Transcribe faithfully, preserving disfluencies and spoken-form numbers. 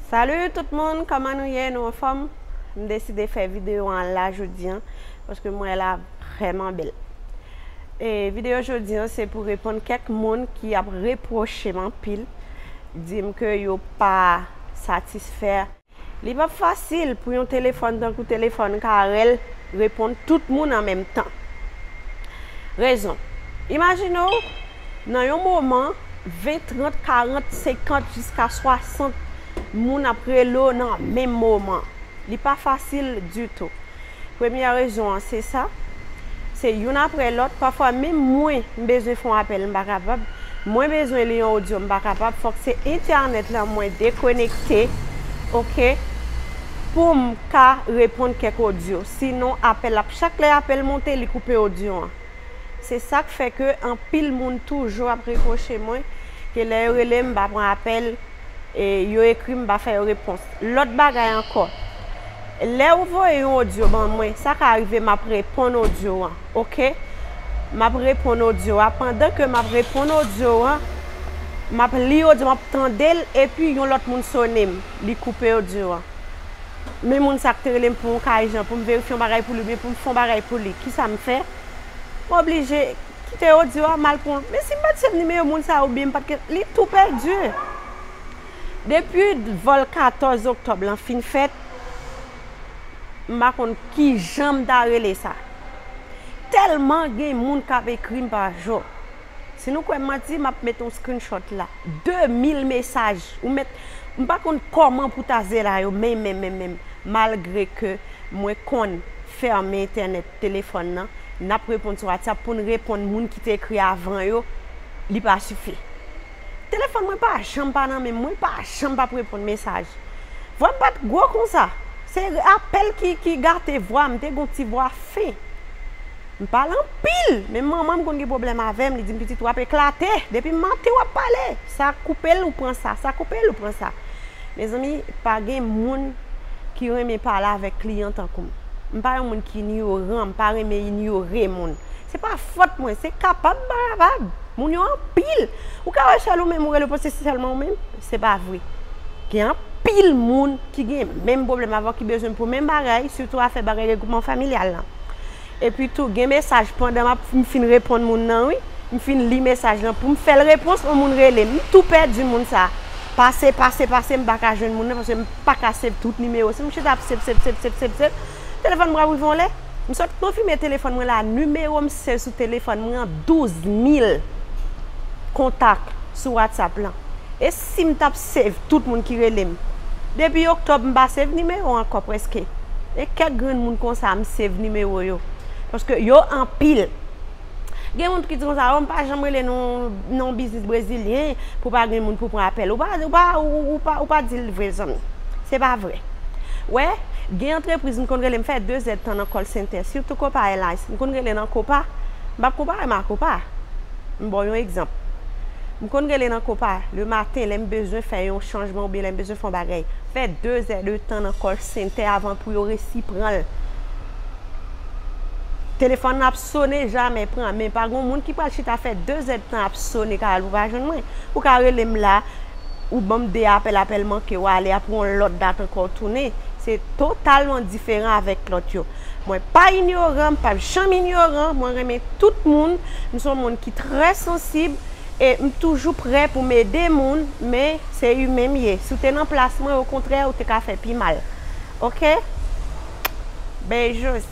Salut tout moun, kòman nou ye? Nou anfòm? M deside fè videyo an la jodi an, paske m wè la vrèman bèl. E videyo jodi an se pou reponn kèk moun ki ap repwoche m anpil, di m ke yo pa satisfè. Li p ap fasil pou yon telefòn tankou telefòn Carel reponn tout moun an menm tan. Rezon. Imajine w, nan yon moman, ven, trant, karant, senkant, jiska swasant moun ap rele w nan menm moman. Li pa fasil ditou. Premyè rezon an, se sa. Se youn apre lòt. Pafwa, menm mwen, m bezwen fè yon apèl, m pa kapab. Mwen bezwen li yon odyo, m pa kapab. Fòk se entènèt lan mwen dekonekte, oke, pou m ka reponn kèk odyo. Sinon, apèl ap, chak lè apèl monte, li koupe odyo an. Se sa k fè ke anpil moun toujou ap repwoche mwen ke lè yo rele m, m pa pran apèl, e yo ekri m, m pa fè yo repons. Lòt bagay ankò, lè ou voye yon odyo ban mwen, sa ka rive m ap reponn odyo an, oke? M ap reponn odyo a. Pandan ke m ap reponn odyo an, m ap li odyo, m ap tande l, epi yon lòt moun sone m, li koupe odyo an. Men moun sa k te rele m pou yon kay jan, pou m verifye yon bagay pou li, oubyen pou m fè yon bagay pou li, kisa m fè? M oblije kite odyo a, m al pran. Men si m pa t sèv nimewo moun sa, oubyen m pa t ke, li tou pèdi. Depi vòl katòz oktòb lan fin fèt, m pa konn kijan m ta rele sa. Tèlman gen moun k ap ekri m pa jou. Si nou kwè m manti, m ap met yon screenshot la. De mil mesaj. Ou met, m pa konn kòman pou ta zela yo, men, men, men, men, malgre ke mwen konn fèmen entènèt telefòn nan, n ap reponn sou WhatsApp pou n reponn moun ki te ekri avan yo, li pa sifi. Telefòn mwen pa janm pa nan men m, mwen pa janm p ap reponn mesaj. Vwa m pa t gwo konsa. Se apèl ki, ki gate vwa m, te gon ti vwa fen. M pale anpil, men manman m konn gen pwoblèm avè m, li di m, "Pitit, w ap eklate, depi maten w ap pale, sa koupe l, ou pran sa, sa koupe l, ou pran sa." Mezanmi, pa gen moun ki renmen pale avèk kliyan tankou m. M pa yon moun ki inyoran, m pa renmen inyore moun. Se pa fòt mwen, se kapab m pa kapab. Moun yo anpil. Ou ka wè sèl ou menm ou rele, ou panse se sèlman ou menm? Se pa vre. Gen anpil moun ki gen menm pwoblèm avè w, ki bezwen m pou menm bagay, sitou afè bagay regwoupman familyal lan. Epi tou, gen mesaj pandan m ap, m fin reponn moun nan, wi. M fin li mesaj lan pou m fè l repons, yon moun rele m. M tou pèdi moun sa. Pase, pase, pase, m pa ka jwenn moun nan paske m pa ka save tout nimewo. Si m chita ap save, save, save, save, save, save, telefòn m pral rive yon lè. M sot konfime telefòn mwen la, nimewo m save sou telefòn mwen an, douz mil kontak sou WhatsApp lan. E si m t ap save tout moun ki rele m? Depi oktòb, m pa save nimewo ankò prèske. E kèk grenn moun konsa, m save nimewo yo. Paske yo anpil. Gen moun ki di konsa, "Oh, m pa janm rele nan, nan yon biznis brezilyen pou pa gen moun pou pran apèl." Ou pa, ou pa, ou, ou pa, ou pa di l vre, zanmi. Se pa vre. Wè, gen antrepriz m konn rele m fè de zèdtan nan call center, sitou Copa Airlines. M konn rele nan Copa, m p ap konpare m a Copa. M ba w yon egzanp. M konn rele nan Copa, le maten, lè m bezwen fè yon chanjman oubyen lè m bezwen fè yon bagay. Fè de zèdtan nan call center avan pou yo resi pran l. Telefòn nan ap sone, jamè pran. Men pa gon moun ki pral chita fè de zèdtan ap sone kay la pou pa jwenn mwen. Ou ka rele m la, ou ban m de apèl, apèl manke, w ale, apre yon lòt dat ankò w tounen. Se totalman diferan avèk lòt yo. Mwen pa inyoran, m p ap janm inyoran, mwen renmen tout moun, m se yon moun ki trè sansib, e m toujou prè pou m ede moun, men se imen m ye. Si w te nan plas mwen, okontrè, ou te ka fè pi mal. Oke? Beijos.